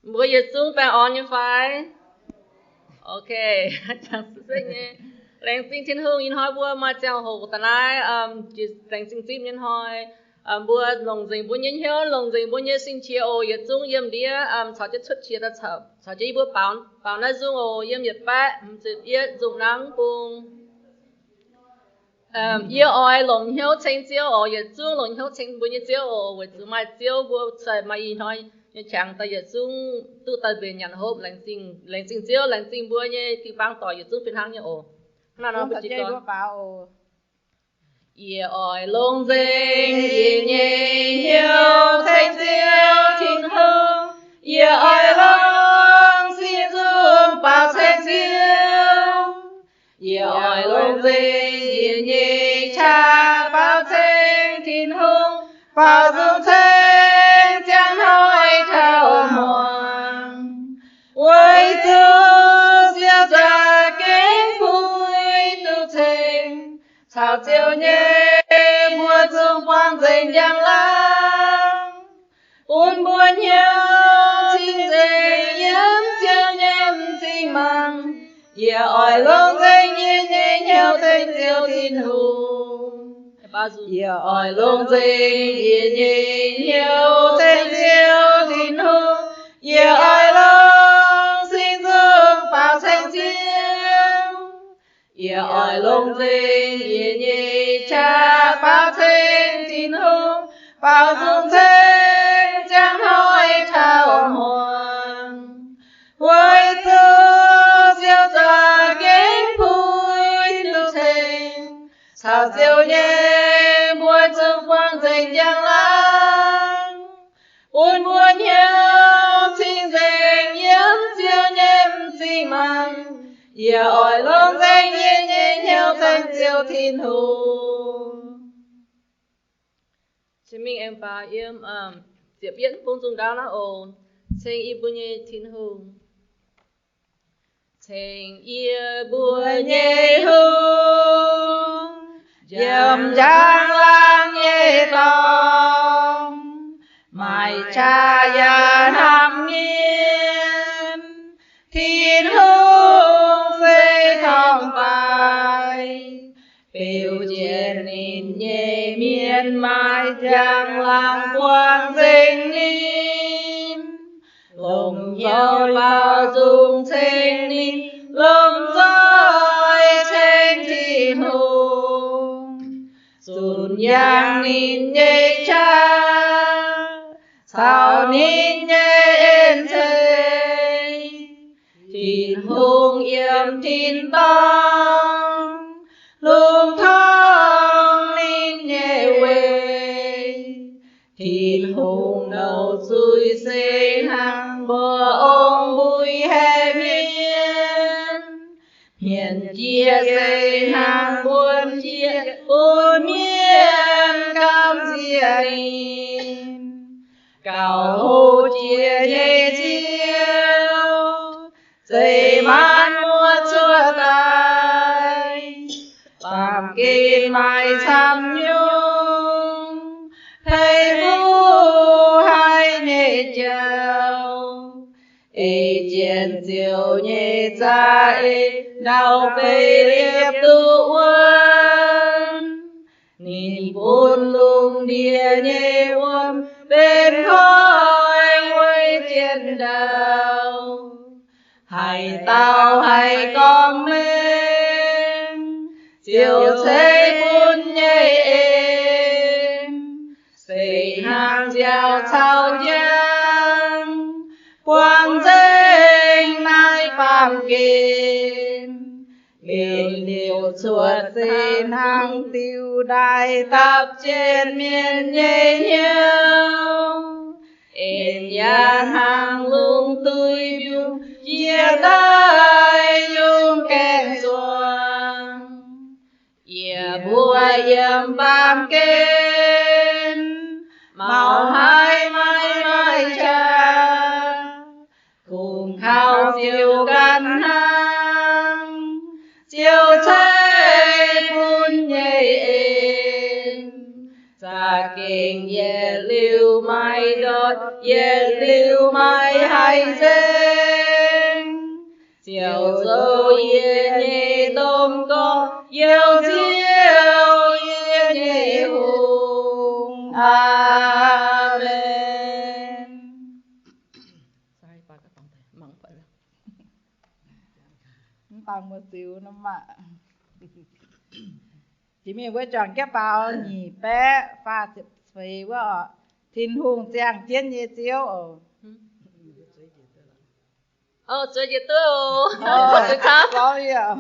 Mbuo yietc zungv baengh orn nyei fai? Ok, laengz zingh Tin-Hungh. Ih hnoi mbuo maaih ziangh hoc daaih naaiv, laengz zingh zipv nyei hnoi. Mbuo longc nzengc mbuo nyei hnyouv, longc nzengc mbuo nyei sing-qiex oc. Yietc zungv yiem ndiev caux jienv cuotv qiex daaih, caux jienv yie mbuo baaux naaiv nzung oc. Yiem yietc baeqv hmz ziepc yietv, nzunc nangv bung. Yie oix longc hnyouv ceng Ziouv oc. Yietc zungv longc hnyouv ceng mbuo nyei Ziouv oc, weic zuqc maaih Ziouv mbuo ceix maaih ih hnoi nyei qangx daaih yietc zungv duqv daaih mbenc nyanc hopv. Laengz zingh Ziouv, laengz zingh mbuo nyei jiu-baang doic yietc zungv fih hnangv nyei oc. Yie oix longc nzengc yie nyei hnyouv ceng Ziouv Tin-Hungh. Yie oix longc sin nzung baaux ceng Ziouv. Yie oix longc nzengc yie nyei qaqv baaux ceng Tin-Hungh, baaux nzung ceng ziangh hnoi taux muangx. Weic zuqc Ziouv za'gengh puix duqv ceng. Caux Ziouv nyei mbuo zungv buangh nzengc njang-laangc, bun mbuo hnyouv cing-nzengc yiem Ziouv nyei m'zing mangc. Yie oix longc nzengc yie nyei hnyouv ceng Ziouv Tin-Hungh. Yie oix longc nzengc yie nyei hnyouv ceng Ziouv Tin-Hungh. Yie oix longc sin nzung baaux ceng Ziouv. Yie oix longc nzengc yie nyei qaqv baaux ceng Tin-Hungh, baaux nzung ceng ziangh hnoi taux muangx. Weic zuqc Ziouv za'gengh puix duqv ceng. Caux Ziouv nyei mbuo zungv buangh nzengc njang-laangc, bun mbuo hnyouv cing-nzengc yiem Ziouv nyei m'zing mangc. Yie oix longc nzengc yie nyei hnyouv ceng Ziouv Tin-Hungh. Ceng mingh aengx faaux yiem ziepc yietv bung zungh ndaauv naaiv oc. Ceng yie mbuo nyei Tin-Hungh. Ceng yie mbuo nyei Hungh, yiem njang-laangc nyei dorngx, maaih qaqv yaac hnamv mienh. Tin-Hungh se torngv-baaix, beu jienv ninh nyei mienh maaih njang-laangc buangh nzengc ninh. Lomh nzoih baaux nzung ceng ninh, lomh nzoih ceng Tin-Hungh, zunc yangh ninh nyei qaqv caux ninh nyei en-ceix. Tin-Hungh yiem tin-dorngh lungh torngv ninh nyei weic. Tin-Hungh nouh zuiz se hnangv mbuo ong-mbui haeqv mienh. Hmien jieqv se hnangv wuonh jieqv bun mienh gamh nziex ninh. Gauh hoqc jiex nyei Ziouv, zeiz maanc muotc cuotv daaih. Baamh gen maaih camv nyungc, peix fuqv haic nyei jauv. Ei jienv Ziouv nyei za'eix ndau beiv liepc duqv wuonv. Ninh bun lungh ndiev nyei wuom benx koiv weic jienv ndau. Haaix dauh haih gorngv mengh Ziouv ceix bun nyei en? Se hnangv nziaaux caux njang buangh nzengc naaiv baamh gen, liuz liouc cuotv se hnangv diuh ndaaih dapv jienv mienh nyei hnyouv. En yaac hnangv lungh duih mbiungc jiex daaih yungz gaengh zuangx. Yie mbuo yiem baamh gen mauh haic, maiv maaih qaqv, kungx kaux Ziouv ganh hnangv. Ziouv ceix bun nyei en za'gengh yietc liuz maaih ndortv, yietc liuz maaih haic. nzengc. Ziouc zoux yie nyei domh gorx, youc Ziouv yie nyei hungh. Aamen. Mv dangh mbuo ziux nor maah. Jiex mingh mbuo juangc jienv faaux nyic baeqv faah ziepc feix wuov oc. Tin-Hungh ziangh jienv nyei Ziouv oc. Oc, zueiz njiec duqv oc. Zueiz caux. Yietc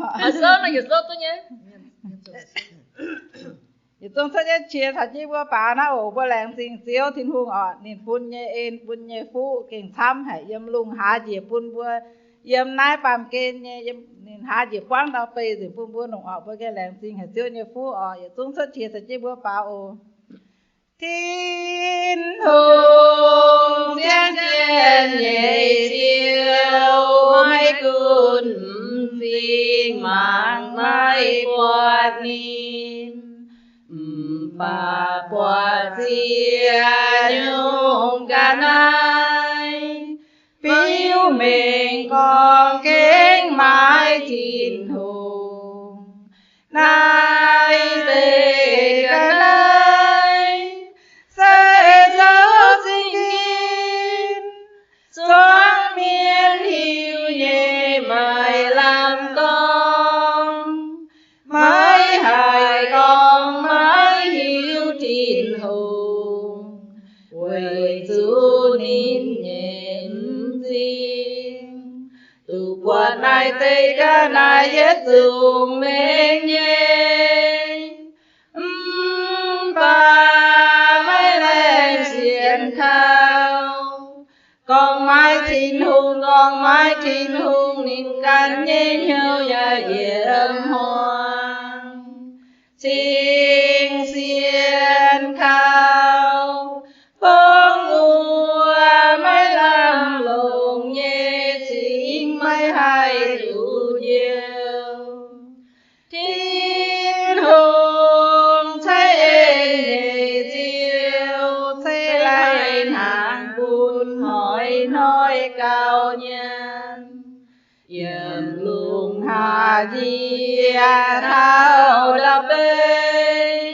zungv cuotv jienv qiex caux jienv mbuo baaux naaiv oc. Mbuo laengz zingh Ziouv Tin-Hungh oc. Ninh bun nyei en, bun nyei fuqv gengh camv haic yiem lungh hlaax njiec bun mbuo. Yiem naaiv baamh gen nyei, ninh hlaax njiec buangv ndau beih nzengc bun mbuo longc oc. Mbuo gengh laengz zingh haic Ziouv nyei fuqv oc. Yietc zungv cuotv qiex caux jienv mbuo baaux oc. Tin-Hungh ziangh jienv nyei Ziouv, maiv gunv m'zing mangc maiv buatc ninh, mv baac buatc ziex nyungc ga'naaiv biux mengh gorngv gengh maaih Tin-Hungh. Naaiv deix ga'naaiv se zoux zingh ginv zuangx mienh hiuv nyei, maiv lamh gorngv, maiv haih gorngv maiv hiuv Tin-Hungh, weic zuqc ninh nyei m'zing duqv buatc naaiv deix ga'naaiv yietc zungv mengh nyei. Mv baac maiv laengz sienx kaux gorngv maiv Tin-Hungh, gorngv maiv Tin-Hungh, ninh ganh nyei hnyouv yaac yietc hmuangx cingx sienx kaux fongc wuov maiv lamh longc nyei cingx maiv haih duqv njoux. Tin-Hungh ceix en nyei Ziouv, ceix lai-hnaangx bun hnoi-hnoi gauh nyanc, yiem lungh haav njiec taux ndau-beih,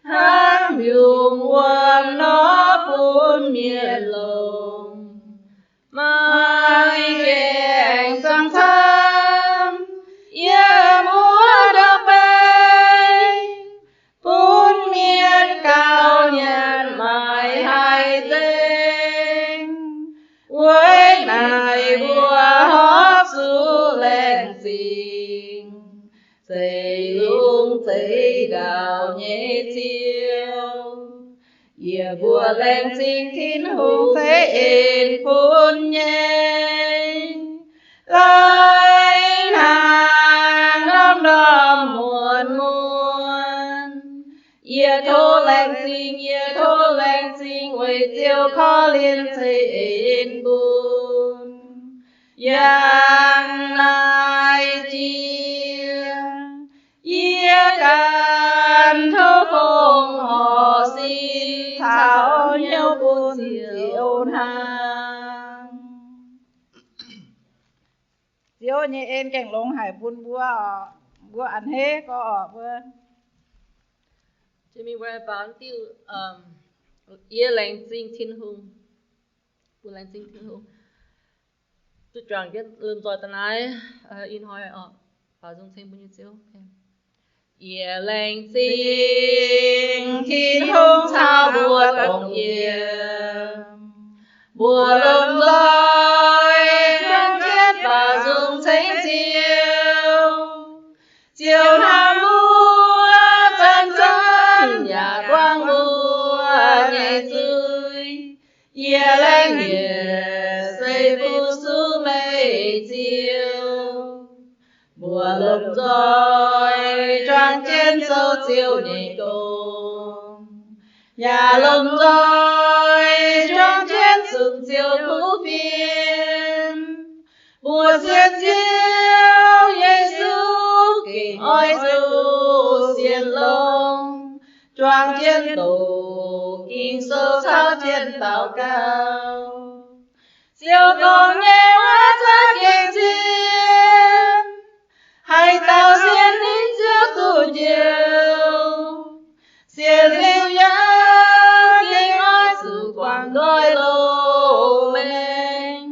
hnangv yungz wuom nor bun mienh longc. Maiv gaengh zuangx camv yiem wuov ndau-beih, bun mienh gauh nyanc maiv haih nzengc. Weic naaic mbuo horpc zuqc laengz zingh zeiv lungh zeiv ndau nyei Ziouv. Yie mbuo laengz zingh Tin-Hungh ceix en bun nyei lai-hnaangx ndorm-ndorm muonz muonz. Yie tov laengz zingh, yie tov laengz zingh weic Ziouv korv-lienh ceix en bun yangh naaiv jiex. Yie ganh tov fongc horc sin caux hnyouv bun Ziouv hnangv. Ziouv nyei en gengh longx haic bun mbuo oc. Mbuo a'hneiv gorx-orqc mbuo. Jimmy, mbuo baaux diuh, um, yie laengz zingh Tin-Hungh. Mbuo laengz zingh Tin-Hungh. Duqv juangc jienv lomh nzoih da'naaiv, ih hnoi oc, baaux nzung ceng mbuo nyei Ziouv. Yie laengz zingh Tin-Hungh caux mbuo dongh yiem, mbuo lomh nzoih juangc jienv baaux nzung ceng Ziouv. Ziouv hnamv mbuo zanc-zanc yaac buangv mbuo nyei zuiz. Yie laengz yietc seix fu-sux meih Ziouv. Mbuo lomh nzoih juangc jienv zoux Ziouv nyei gong, yaac lomh nzoih juangc jienv zunh Ziouv kuv fienx. Mbuo sienx Ziouv Yesu gengh oix zuqc sienx longx, juangc jienv doqc Ging-Sou caux jienv daux gaux. Ziouv gorngv nyei waac za'gengh zien, haaix dauh sienx ninh Ziouv duqv njoux. Sienx liuz yaac gengh oix zuqc guangc nqoi loz-maengx.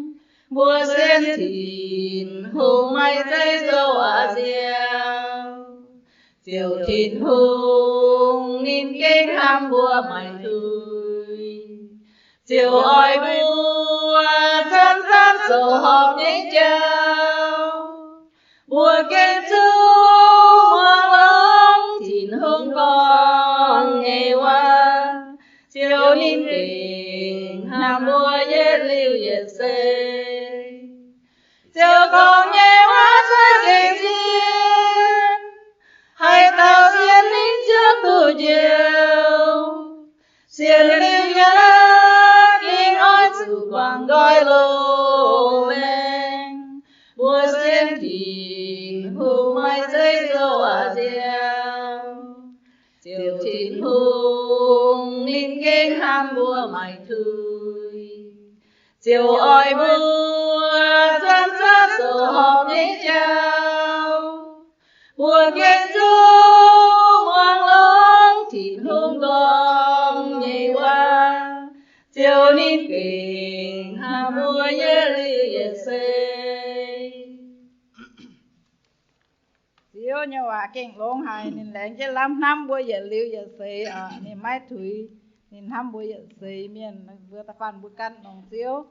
Mbuo sienx Tin-Hungh maaih zeiv zoux a'nziaauc, Ziouv Tin-Hungh ninh gengh hnamv mbuo maaic tuix. Ziouv oix mbuo zanc-zanc zoux horpc nyei jauv. Mbuo gengh zuqc muangx longx Tin-Hungh gorngv nyei waac. Ziouv ninh gengh hnamv mbuo yietc liuz yietc seix. Ziouv gorngv nyei waac za'gengh zien, haaix dauh sienx ninh Ziouv duqv njoux. Sienx liuz yaac gengh oix zuqc guangc nqoi loz-maengx. Mbuo sienx Tin-Hungh maaih zeiv zoux a'nziaauc, Ziouv Tin-Hungh ninh gengh hnamv mbuo maaic tuix. Ziouv oix mbuo zanc-zanc zoux horpc nyei jauv. Mbuo gengh zuqc muangx longx Tin-Hungh gorngv nyei waac. Ziouv ninh gengh hnamv mbuo yietc liuz yietc seix. Ziouv nyei waac gengh longx haic. Ninh laengz jienv lamh hnamv mbuo yietc liuz yietc seix oc. Ninh maiv tuix. Ninh hnamv mbuo yietc seix mienh. Mbuo da'faanh mbuo ganh longc Ziouv.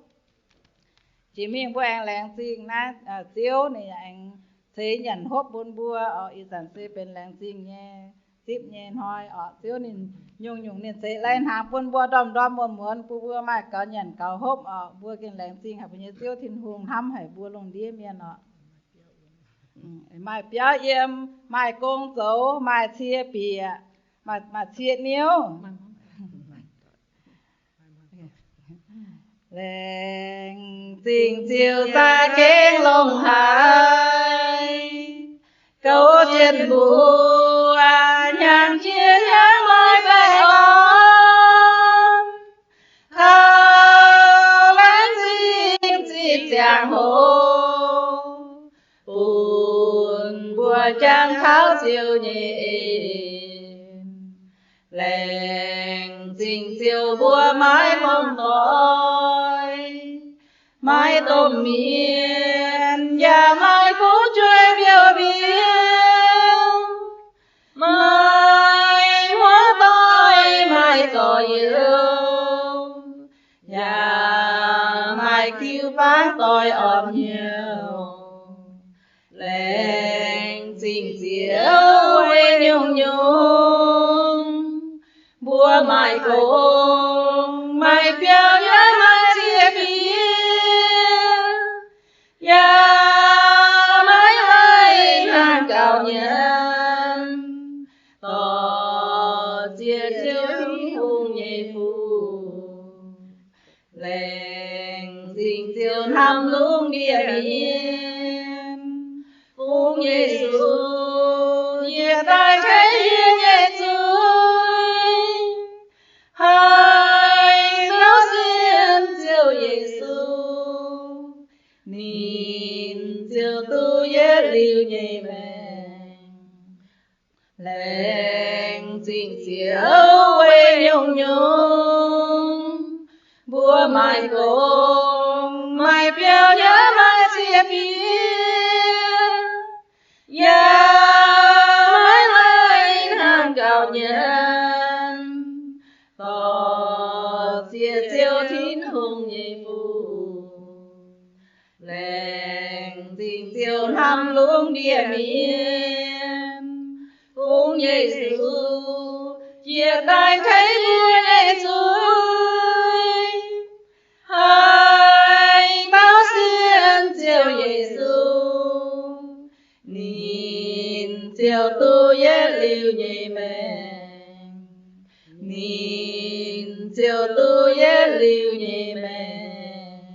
Jiex mingh mbuo aengx laengz zingh naaiv Ziouv ninh aengx ceix nyanc hopv bun mbuo oc. Ih zanc se benx laengz zingh nyei zipv nyei hnoi oc. Ziouv ninh nyungc-nyungc ninh ceix lai-hnaangx bun mbuo ndorm-ndorm muonz-muonz bun mbuo maaih gaux nyanc gaux hopv oc. Mbuo gengh laengz zingh haic mbuo nyei Ziouv Tin-Hungh hnamv haic mbuo lungh ndiev mienh oc. Maaih biauv yiem, maaih gong zoux, maaih cie bieqc, maaih cie niouv. Laengz zingh Ziouv za'gengh longx haic. Gouv jienv mbuo hnyangx-jiex hnyangx-maaih baengh orn. Taux laengz zingh zipv ziangh hoc, bun mbuo jangx taux Ziouv nyei en. Laengz zingh Ziouv mbuo maiv hmuangv doic, maiv domh mienh, yaac maaih fu'jueiv biouv-biouv, maaih hmuangv doic, maaih gorx-youz, yaac maaih diuh fangv doic orn hnyouv. Laengz zingh Ziouv weic nyungc-nyungc, mbuo maaih gong, maaih biauv, yaac maaih cie bieqc, yaac maiv haih hnangv gauh nyanc, dorh ziex Ziouv Tin-Hungh nyei fungx. Laengz zingh Ziouv hnamv lungh ndiev mienh, fungx Yesu, yietc daaih keiv yie nyei zuiz. Haaix dauh sienx Ziouv Yesu, ninh ziouc duqv yietc liuz nyei maengc. Laengz zingh Ziouv weic nyungc-nyungc, mbuo maaih gong, maaih biauv, yaac maaih cie bieqc, yaac maiv haih hnangv gauh nyanc, dorh ziex Ziouv Tin-Hungh nyei fungx. Laengz zingh Ziouv hnamv lungh ndiev mienh, fungx Yesu, yietc daaih keiv yie nyei zuiz. Haaix dauh sienx Ziouv Yesu, ninh ziouc duqv yietc liuz nyei maengc. Ninh ziouc duqv yietc liuz nyei maengc.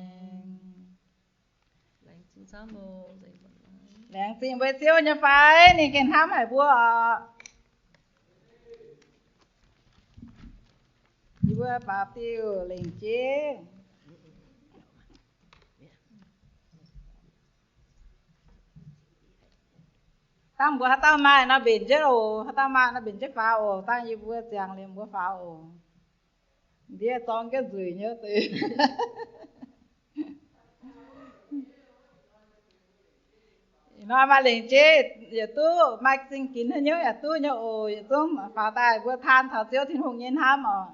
Laengz zingh mbuo Ziouv nyei fai? Ninh gengh hnamv haic mbuo oc. Yie mbuo baaux diuh lengc jeiv. Dangh mbuo haaix dauh maaih nor mbenc jienv oc, haaix dauh maaih nor mbenc jienv faaux oc. Dangh yie mbuo ziangx liuz mbuo faaux oc. Ndiev zorng jienv nzueic nyei deix. Ih hnoi maaih lengc jeiv yietc duqv, maaih zingh ginx haaix nyungc yaac duqv nyei oc. Yietc zungv faaux daaih mbuo taan taux Ziouv Tin-Hungh nyei hnamv oc.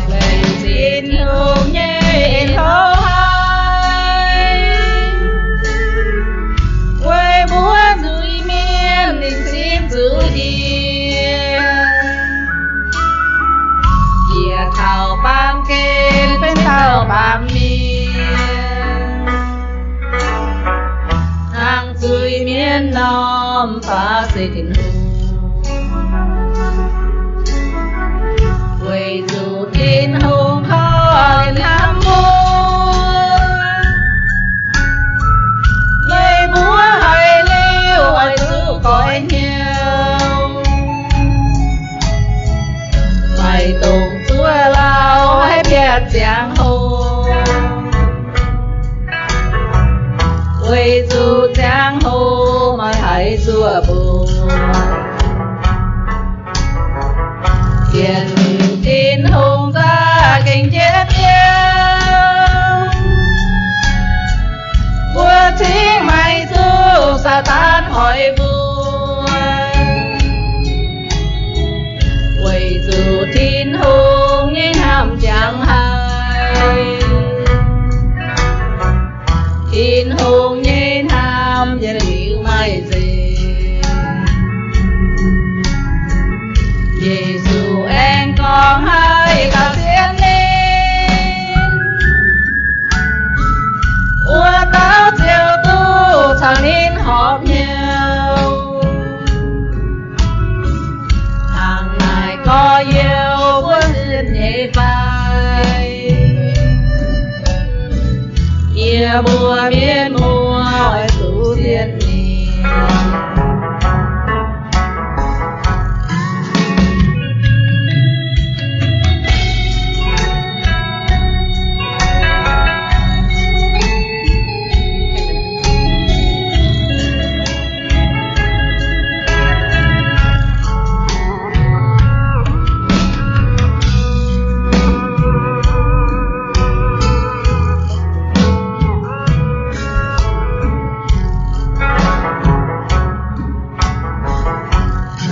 Weic Tin-Hungh nyei hlo haic, weic mbuo nzuih mienh ninh cingx zuqc njiec, njiec taux baamh gen benx taux baamh mienh, hnangv zuiz-mienh norm baac se Tin-Hungh. Weic zuqc Tin-Hungh korv-lienh hnamv mbuo, meih mbuo haiz liuz oix zuqc goiv hnyouv, maiv dungx zuov lauh haiz biatc ziangh hoc. Weic zuqc ziangh hoc maiv haih zuov mbuo. Sienx lingc Tin-Hungh za'gengh njiec jienv, mbuo cingx maiv zuqc Saadaan hoic mbuo. Weic zuqc Tin-Hungh nyei hnamv jangx haic, Tin-Hungh nyei hnamv yietc liuz maiv nzengc. Yesu aengx gorngv haic gaax sienx lingc, wuov dauh ziouc duqv caux ninh horpc hnyouv. Hnangv naaic gorx-youz mbuo sienx nyei fai? Yie mbuo mienh muoz oix zuqc sienx ninh.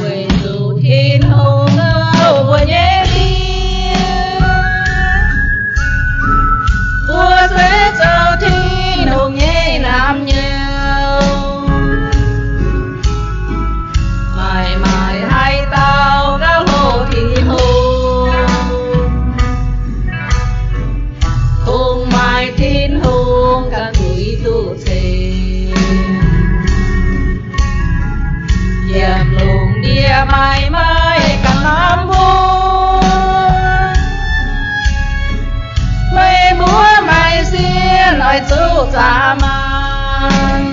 Weic zuqc Tin-Hungh ngauv mbuo nyei mienh, mbuo se zoux Tin-Hungh nyei naamh nyouz, maiv maaih haaix dauh gauh hlo Tin-Hungh. Kungx maaih Tin-Hungh ganh zuiz duqv ceix. Yiem lungh ndiev maiv maaih ganh norm mbuo, meih mbuo maiv sienh oix zuqc zaqc maanh.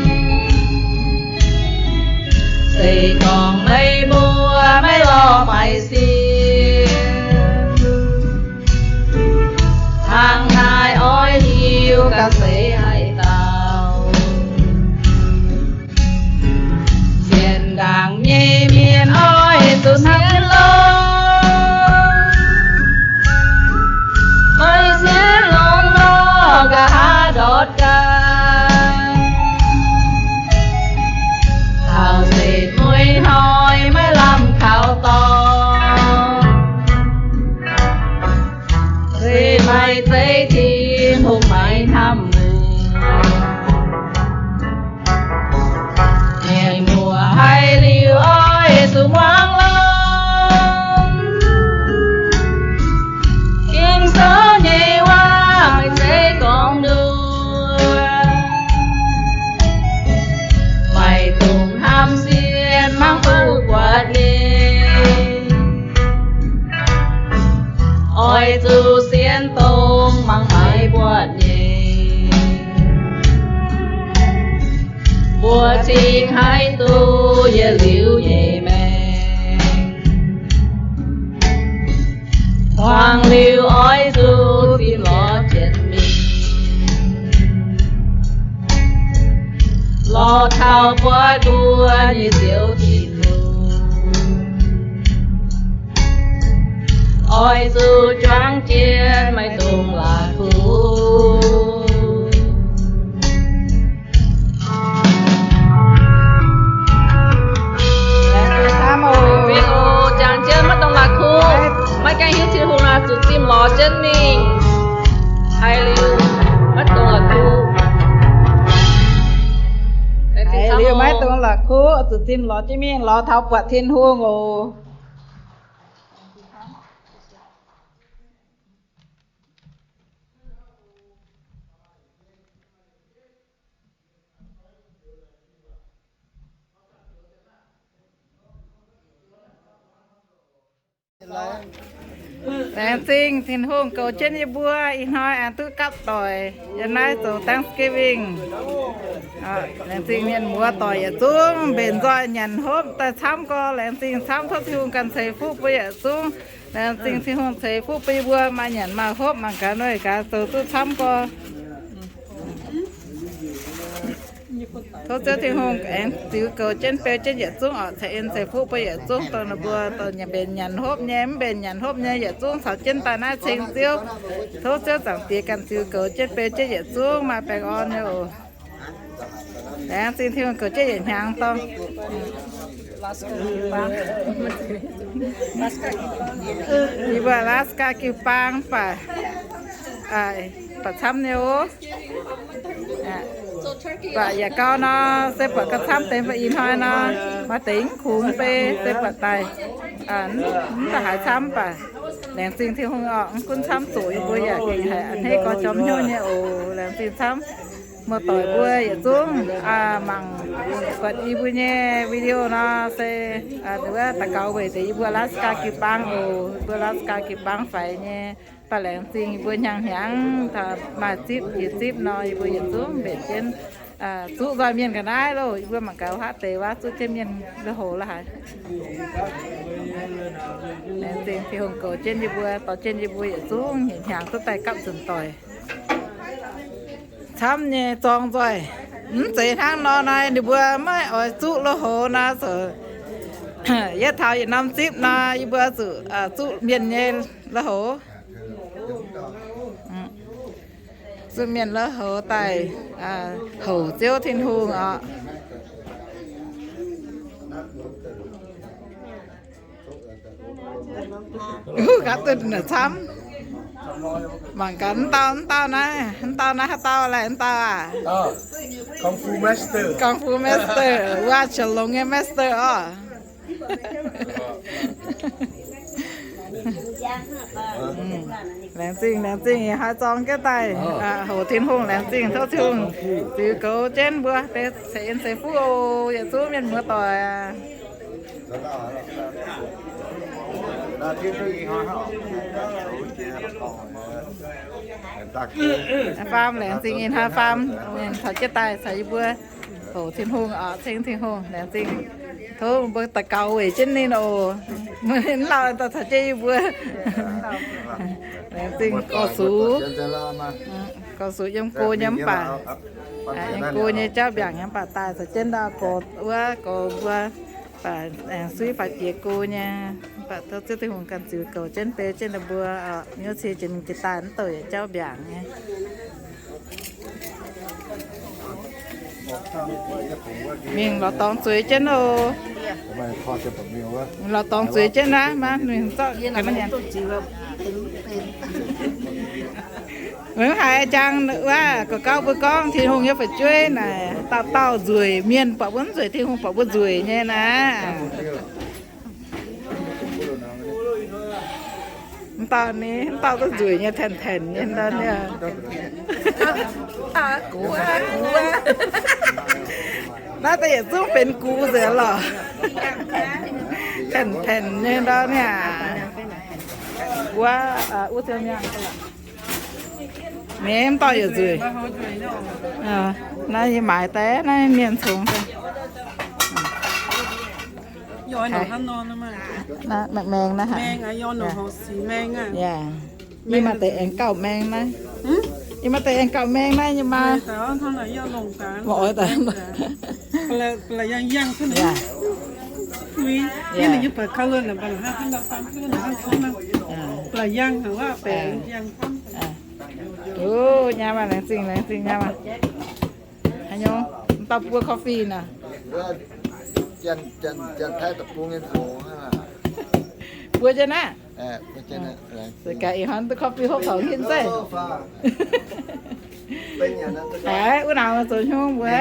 Se gorngv meih mbuo maiv lorz maiv sienh, hnangv naaic oix hiuv gaax se haaix dauh. Sienx ndaangc nyei mienh oix zuqc hnamv lorz, meih sienx longx nor nqa'haav ndortv gaax. Taux setv mueiz hnoi maiv lamh kaux dorngx, se maaih zeiv Tin-Hungh maiv hnamv meih. Sienx dongh mangc maiv buatc nyei, mbuo cingx haiz duqv yietc liuz nyei maengc. Hmuangx liuz oix zuqc zimh lorz jienv mingh, lorz taux buatc mbuo nyei Ziouv Tin-Hungh. Oix zuqc juangc jienv, maiv dungx la'kuqv. Jangx jienv maiv dungx la'kuqv. Maiv gaengh hiuv Tin-Hungh nor, zuqc zimh lorz jienv mingh. Haiz liuz maiv dungx la'kuqv. Haiz liuz maiv dungx la'kuqv, zuqc zimh lorz jienv mingh, lorz taux buatc Tin-Hungh oc. Laengz zingh Tin-Hungh goux jienv yie mbuo ih hnoi aengx duqv gapv doic yiem naaiv zoux Thanksgiving. Laengz zingh mienh muoz doic yietc zungv mbenc nzoih nyanc hopv daaih camv gorx. Laengz zingh camv, tov Tin-Hungh ganh ceix fuqv bun yietc zungv. Laengz zingh Tin-Hungh ceix fuqv bun yie mbuo maaih nyanc maaih hopv mangc gaax, noic gaax zoux duqv camv gorx. Tov Ziouv Tin-Hungh aengx ziux goux jienv beu jienv yietc zungv oc. Ceix en ceix fuqv bun yietc zungv dongh ninh mbuo dongh mbenc nyanc hopv nyei, mv mbenc nyanc hopv nyei yietc zungv caux jienv daaih naaiv ceng Ziouv. Tov Ziouv Zaangc Diex ganh ziux goux jienv beu jienv yietc zungv maaih baengh orn nyei oc. Laengz zingh Tin-Hungh goux jienv yietc hnyangx dorngx. Yie mbuo Alaska jiu baang baac, baac camv nyei oc. Baac yaac gau nor, se buatc gauh camv deix, mv baac ih hnoi nor, maaih deix mv kungx bei, se buatc daaih mv daaih haaix camv baac. Laengz zingh Tin-Hungh oc, mv gunv camv zoqc yie mbuo yaac gengh haiz a'hneiv gorx jomc hnyouv nyei oc. Laengz zingh camv. Muoz-doic mbuo yietc zungv mangc buatc yie mbuo nyei video nor se wuov daux gaux weic deix yie mbuo Alaska jiu baang oc. Yie mbuo Alaska jiu baang faix nyei, baac laengz zingh yie mbuo hnyangx-hnyangx maaih zipv jiex zipv nor, yie mbuo yietc zungv mbenc jienv zuqv nzoih mienh ga'naaiv loh. Yie mbuo mangc gaax wuov haav deix wuov zuqv jienv mienh lui-houx la'haaix. Laengz zingh Tin-Hungh goux jienv yie mbuo, dorh jienv yie mbuo yietc zungv hnyangx duqv daaih gapv nzunc doic. Camv nyei zorng nzoih. Mv zeiz hnangv nor naaiv, ninh mbuo maiv oix zuqv lui-houx nor, zoux yietv taux yietc norm zipv nor, yie mbuo zuqc zuqv mienh nyei lui-houx. Zuqv mienh lui-houx daaih houc Ziouv Tin-Hungh oc. Gaax duqv camv. Mangc gaax, mv dauh, mv dauh naaiv, mv dauh naaiv haaix dauh laeh, mv dauh aac? Kung Fu Master, wuov Qaqv Longx nyei master oc. Laengz zingh, laengz zingh, ih hnoi zorng jienv daaih houc Tin-Hungh. Laengz zingh tov Tin-Hungh ziux goux jienv mbuo deix ceix en ceix fuqv oc, yietc zungv mienh muoz-doic. Faam, laengz zingh ih hnoi faam mienh taux jienv daaih caux yie mbuo houc Tin-Hungh oc, ceng Tin-Hungh. Laengz zingh tov mbuo daux gaux weic jienv ninh oc. Mv lauh daaih caux jienv yie mbuo. Laengz zingh gorx-sux, gorx-sux yiem go nyei mv baac, yiem go nyei jauv mbiaangc nyei mv baac daaih caux jienv ndau gorx wuov gorx mbuo baac aengx suiv faaux jiex go nyei. Mv baac tov Ziouv Tin-Hungh ganh ziux goux jienv beu jienv ninh mbuo oc. Nyouv cie jiex mingh jiex daaih mv douh yietc jauv mbiaangc nyei. Mingh lorz dorngx zueiz jienv oc. Lorz dorngx zueiz jienv naaiv, maiv mingh zorqv ga'naaiv nyanc. Mv haiz jangx wuov gorx gauv mbuo gorngv Tin-Hungh nyei fu'jueiv naaic, dauh dauh nzueic, mienh buatc mbuo mv nzueic, Tin-Hungh buatc mbuo nzueic nyei naaic. Mv dauh ni, mv dauh duqv nzueic nyei, tanh-tanh nyei ndau niaa. Naaiv daaih yietc zungv benx gux nzengc lorqc. Tanh-tanh nyei ndau niaa. Wuov, wuov ziouc mienh, mienh mv dorh yietc nzueic. Naaiv yie maaiz daaih naaiv mienh congx daaih. Maengh maengh naaiv haic. Yaac. Yie maaih deix aengx gauh maengh naaiv. Yie maaih deix aengx gauh maengh naaiv nyei maa. Mv oix daaih. Ov, nyaam maah, laengz zingh, laengz zingh, nyaam maah. Haaix nyungc, mv dauh buo coffee naaic. Buo jienv naaiv. Za'gengh ih hnoi duqv coffee hopv taux hinv zeiv. Haiz wuov naaic zoux hnyungv mbuo.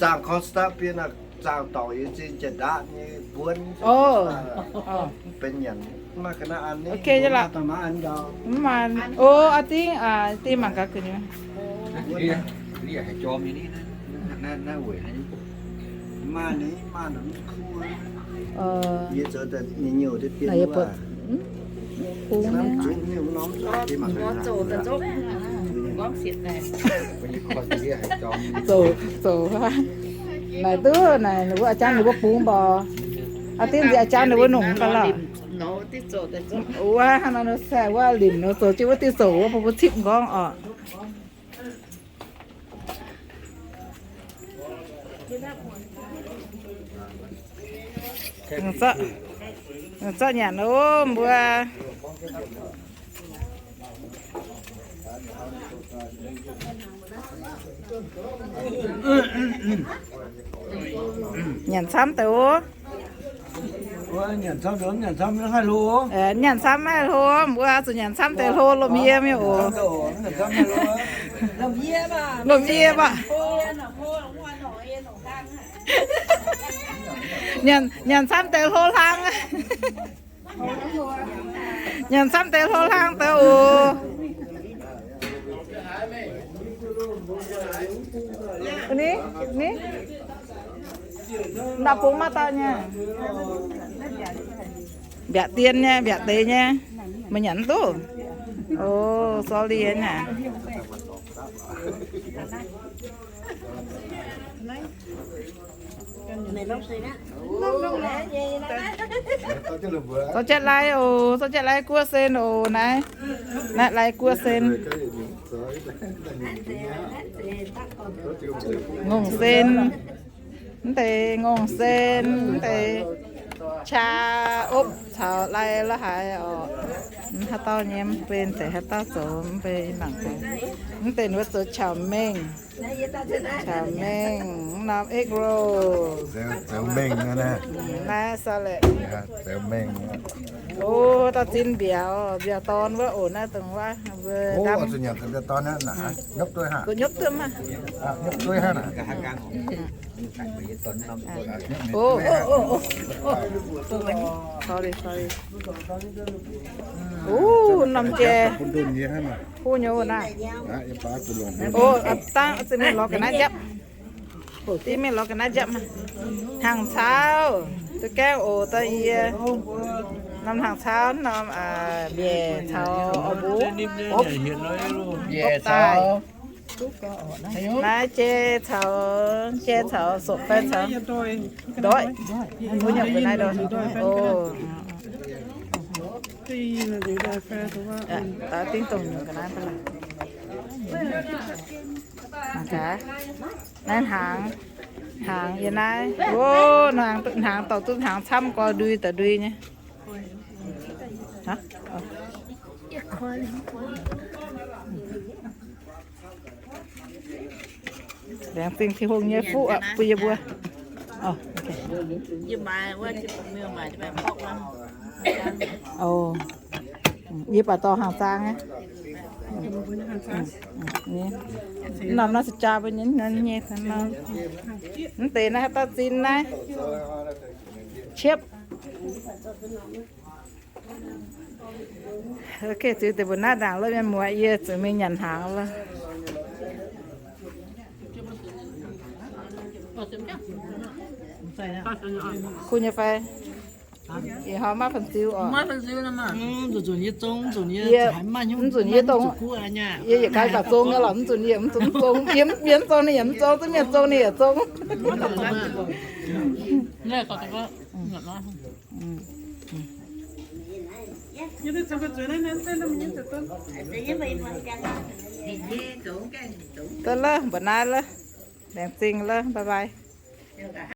Zaangc Costa Pin, zaangc dorngc yie zinh jiex ndaatv nyei buonv. Benx nyanc. Mv maaih ga'naaiv an ni. Mv maaih. O, aa dingv, dingh mangc gaax ga'nyuoz. Maaih ni, maaih norm kuv. Yie zoux daaih nyei nyouh deix dien wuov. Zoux, zoux. Naaic duqv naaic ninh mbuo a'jang ninh mbuo bungx mborqc. Aa dingv nziex a'jang ninh mbuo nongc gaax lorqc. Wuov hnangv nor nor se wuov limc nor zoux jienv wuov diuh zoux wuov bun mbuo cipv m'nqorngv orqc. Zorqv nyanc ov mbuo. Nyanc camv deix ov. Nyanc camv maiv haih hlo, mbuo zuqc nyanc camv deix hlo lomh yie mingh oc. Lomh yie mv baac nyanc camv deix hlo hlang. Nyanc camv deix hlo hlang deix oc. Ni, ni. Ndau bung maiv dauh nyei. Mbiaauc dien nyei, mbiaauc deix nyei. Meih nyanc mv duqv. O, sorry nyei. Sortv jatv lai oc, sortv jatv lai guoqv sen oc naaiv. Naaiv lai guoqv sen. Ngongh sen. Mv deix ngongh sen, mv deix qaqv opv caux lai la'haaix orqc. Mv haaix dauh nyei mv benx deix haaix dauh zoux mv benx mangc deix. Mv deix ninh mbuo zoux chow mein. Chow mein, mv norm egg roll. Zoux mengh naaiv, naaiv salad. Zoux mengh. O, dauh zinh mbiaauc, mbiaauc dorn wuov oc naaiv dongh wuov. Mbuo ndamv. Zuqc nyopv duqv hnangv. O, sorry, sorry. O, norm jai. Huv nyei naaiv. O, dangh zinh mingh lorz ga'naaiv njapv. Dingh mingh lorz ga'naaiv njapv. Hnyangx cauv, duqv gaengh oc da'yie. Norm hnyangx cauv, norm mbiaec caux orv mbux, opv daaih. Naaiv jai caux, jai caux soqv fai caux ndoiv. Mbuo nyungc ga'naaiv ndoiv. O. Daaih dingh dongh nyungc ga'naaiv daaih. Mangc gaax. Naaiv hnaangx, hnaangx yiem naaiv. O, hnaangx, hnaangx dorh duqv hnaangx camv gorx ndui daaih ndui nyei. Laengz zingh Tin-Hungh nyei fuqv bun yie mbuo. Yie baac dorh hnaangx zaang aqv. Norm naaiv se jaa mbuo nyei, nyei. Mv deix naaiv haaix dauh zinh naaiv. Ciepv. Ok, ziux deix mbuo naaiv ndaangc lo mienh muoz, yie zuqc mingh nyanc hnaangx lo. Kuv nyei fai? Yie hnoi maiv fan-ziu oc. Maiv fan-ziu nor maah. Nzunc nzunc yie zong, nzunc yie, yie, nzunc yie dongh, yie yietc gaax baac zong nyei lorqc. Nzunc yie mv zong, yie mv zong, ninh yaac mv zong, za'gengh mienh zong ninh yaac zong. Daaih lov, mbuoqc naaiv lov, laengz zingh lov, bye bye.